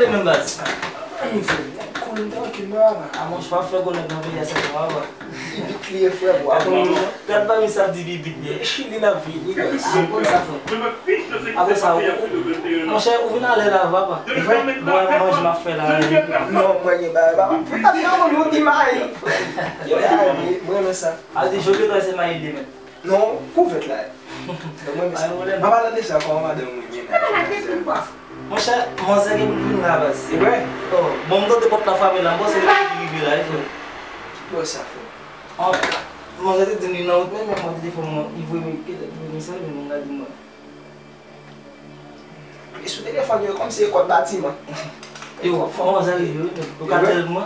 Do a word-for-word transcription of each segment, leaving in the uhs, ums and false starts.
Menm baz. Ann fè, nèg koul m trankil mwen papa. A monchè, pa fè gwo nèg nan peyi a sèlman papa. Bibit li ye frè, bwa. Gad manmi sa ap di bibit li. Chili n ap viv wi guys. Apre sa, ou, ou, monchè, ou vin alè la papa. Mwen manje m ap fè la. Non, mwen gen bagay papa. Papa, mwen di mayi. Mwen renmen sa. A di joke twa se mayi li menm. Non, kouvèt la. Mwen renmen sa. An palan de sa, kòman madanm ou ye menm? Monchè, manzè gen pou l vin la baz. E vre? Oh, bon, m tande pòt la frape la, m panse li rive la, e vre. Ki bò sa fè? Oh, manzè te di m li nan wout menm, men mwen telefòn mwen, li voye m, li voye mesaj, men m gade mwen. E sou telefòn yo, kòmsi e kòd batiman. Yo, fò manzè rive wi, men ou ka tèl mwen.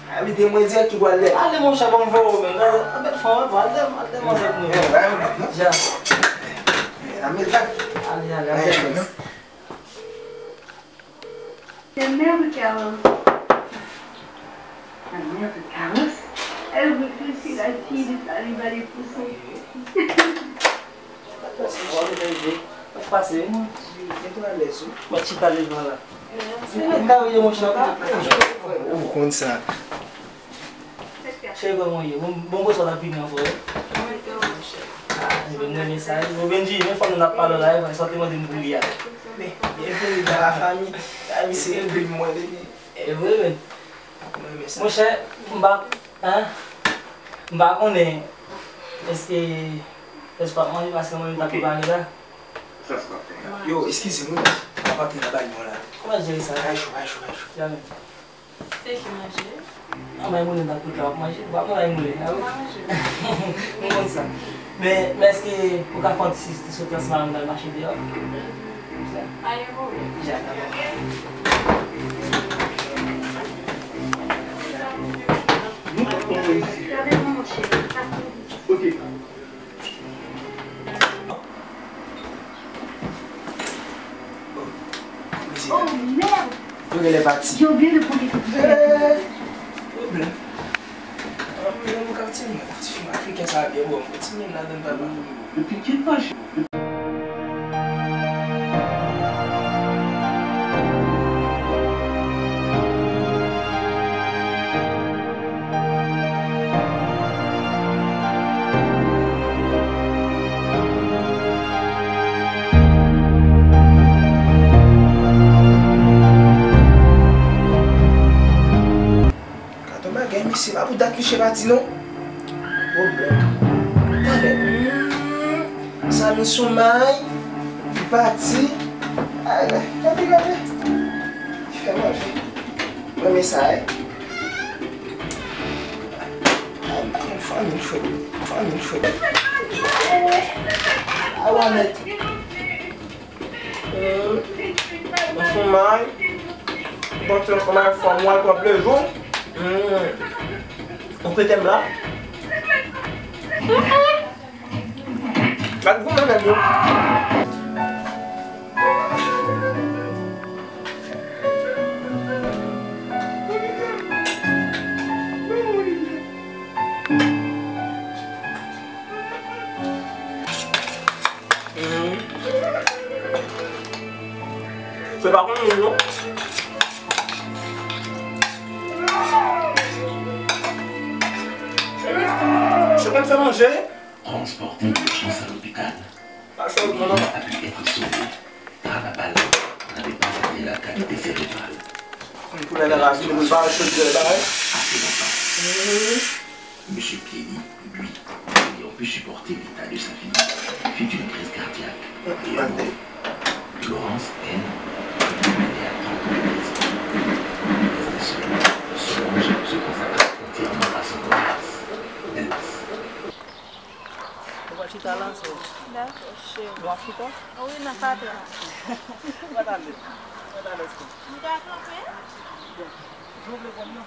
A, mete mwen dirèk ki pral lè. Ale monchè, ban m voye w men. Gade, a bèt fanm, al dèyè, al dèyè manzè pou mwen. Ja. Ale, ale, ale. Te mèv Carlos. Te mèv Carlos. El reflechi la ti de sa li ba li pouse. Sa k pase? Mwen chita devan la. Se mwen k ka veye monchè. Ou konn sa. Cheri, kòman w ye? Bon, bon, bonso la vini ankò, wi. Ah, m renmen sa, wi. Bon, Benji, men fanm nan ap pale la, wi, sa w te mande m pou li a. Men, bienvenue dans la famille. Famille se yon vil mwen depi. E vre, men. Mwen renmen sa. Monchè, m pa, hein? M pa konnen èske, èske w ap manje paske mwen menm m t ap prepare la. Yo, eskize m wi, m ap antre nan bagay mwen la. Kòman jere sa? Ay cho, ay cho, ay cho. Jamè. Se ki manje? An bay moun nan kout la w ap manje. W ap bay moun nan, wi. M konn sa. Men, men èske ou ka fè yon ti, ti soti ansanm avè m nan mache deyò? Pa gen pwoblèm. Ja, dakò. Ok. Oh, merde! Yo genlè pati. J'ai oublié de prendre les photos. Eh, pwoblèm. Ah, mwen menm ka ti mwen, ti fim afriken sa byen bon. Ti mwen ladan papa. Depuis quelle page? Gad on bagay, mesye, pa pou dat misye pati non. Pwoblèm. Tande. Hmm. Sa misyon may. Li pati. Ay, gade, gade. Li fè manje. Mwen renmen sa, wi. Ay, fanmi l fèt. Fanmi l fèt. Awa nèt. Hmm. Mwen fè may. Mwen fè may fò mwen pran plezou. Hmm. Ou pete m la. Gad goumen nèg yo. Se pa konn moun non. Se konn fè manje. Transporté d'urgence à l'hôpital, il a pu être sauvé, car la balle n'avait pas atteint la cavité cérébrale. Konn koulè nan lavi nou, pa chòt djèl bagay. Assez longtemps. Monsieur Kelly, lui, n'ayant plus supporté l'état de sa fille, fit une crise cardiaque et mort. Laurence, elle, fut condamnée à trente ans de prison. Reste seul, Solange se consacra entièrement à son commerce. Hélas. Ou pral chita la, sè? Dakò, cheri. Bon, w ap chita? Wi, nan katre. Mwen ale. Mwen ale, sè. M ka kanpe? Bon, jan w vle pran m nan.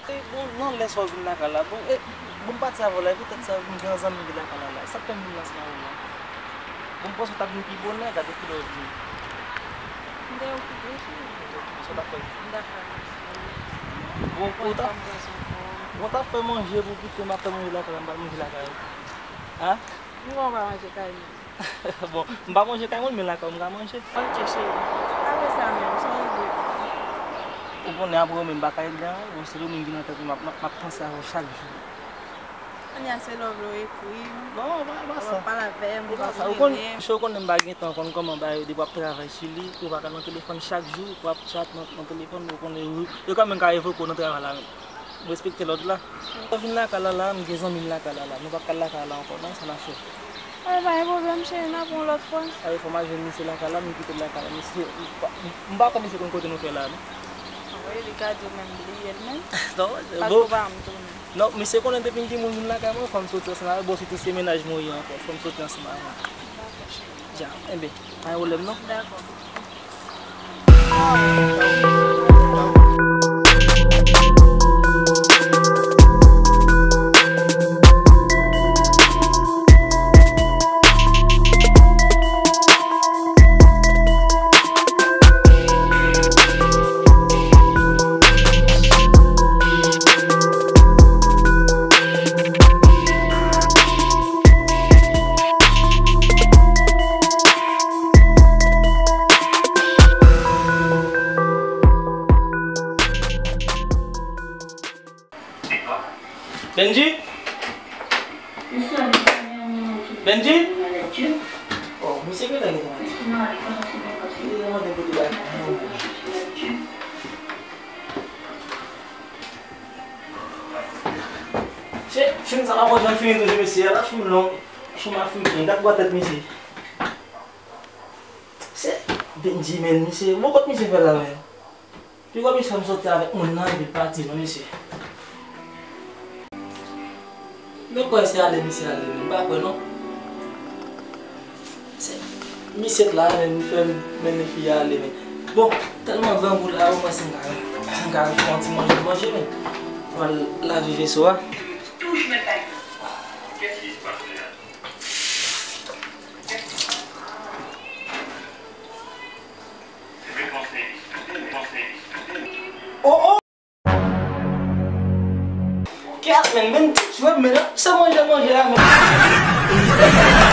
E, bon, nan lè sa w vin lakay la, bon, e, bon, m pati avè w la, e poutèt sa, m gen yon zanmi m vin lakay la, la. Sa k fè m vin ansanm avè w la? Bon, m panse w t ap vin pi bonè, gade kilè w vini. M te okipe, cheri. Ou te okipe, sa w t ap fè? M t ap fè. Bon, ou t ap, ou t ap fè manje pou kite m ap fè manje lakay la, m pral manje lakay ou. Hein? Poukò w pa manje kay mwen? Bon, m pa manje kay moun, men lakay ou m ka manje. Ok, cheri. Apre sa menm, se yon Ou konnen apre ou menm m pa ka egzan, bon, se Dominique ki nan tèt mwen, m ap, m ap, m ap panse avè w chak jou. Kounye a se lè w vle w ekri m. Non, pa, pa sa. W ap pale avè m, w ap rele m. Misye, ou konnen m pa gen tan konn kòman bagay yo depi w ap travay sou li, ou pa ka nan telefòn chak jou, w ap chat nan, nan telefòn, ou konnen yo, yo kanmenm ka revoke w nan travay la menm. Respekte lòd la. Mwen vin lakay la la, m gen zanmi m lakay la la. Nou p ap ka al lakay la ankò non, sa n ap fè? Ay, pa gen pwoblèm, cheri, n ap yon lòt fwa. Ay, fò m al jwenn misye lakay la, m kite l lakay la. Misye, m pa, m pa kwè misye konn kote nou fè la, non. Wi, li ka di w menm bliye l menm. Non, paske bon, ou pa janm tounen. Non, misye konnen depi m timoun vin lakay mwen, fò m soti ansanm avè l. Bon, sitou se mennaj mwen ye ankò, fò m soti ansanm avè l. Dakò, cheri. Ja, enben, pa gen pwoblèm, non. Dakò. Benji? Benji? Oh, misye genlè gen manje. Li genlè mande pou li bay. Se fim sa la, mwen jwenn fini toujou, mesye. La fim long. Fim afriken. Gad bò tèt misye. Se Benji, men, misye. Bon, kot misye fè la, men? Pi gwo misye fè m soti avèk moun nan, epi l pati, non, mesye. Men kwè se ale misye ale, men. M pa kwè, non. Se misye t la, men, li fè m mennen fi a ale, men. Bon, tèlman grangou la, omwen si m ka, m ka fè yon ti manje, manje, men. Mwen lave veso a. Oh, oh! Kèt, men, men, tout jwe, men, se manje, manje a, men.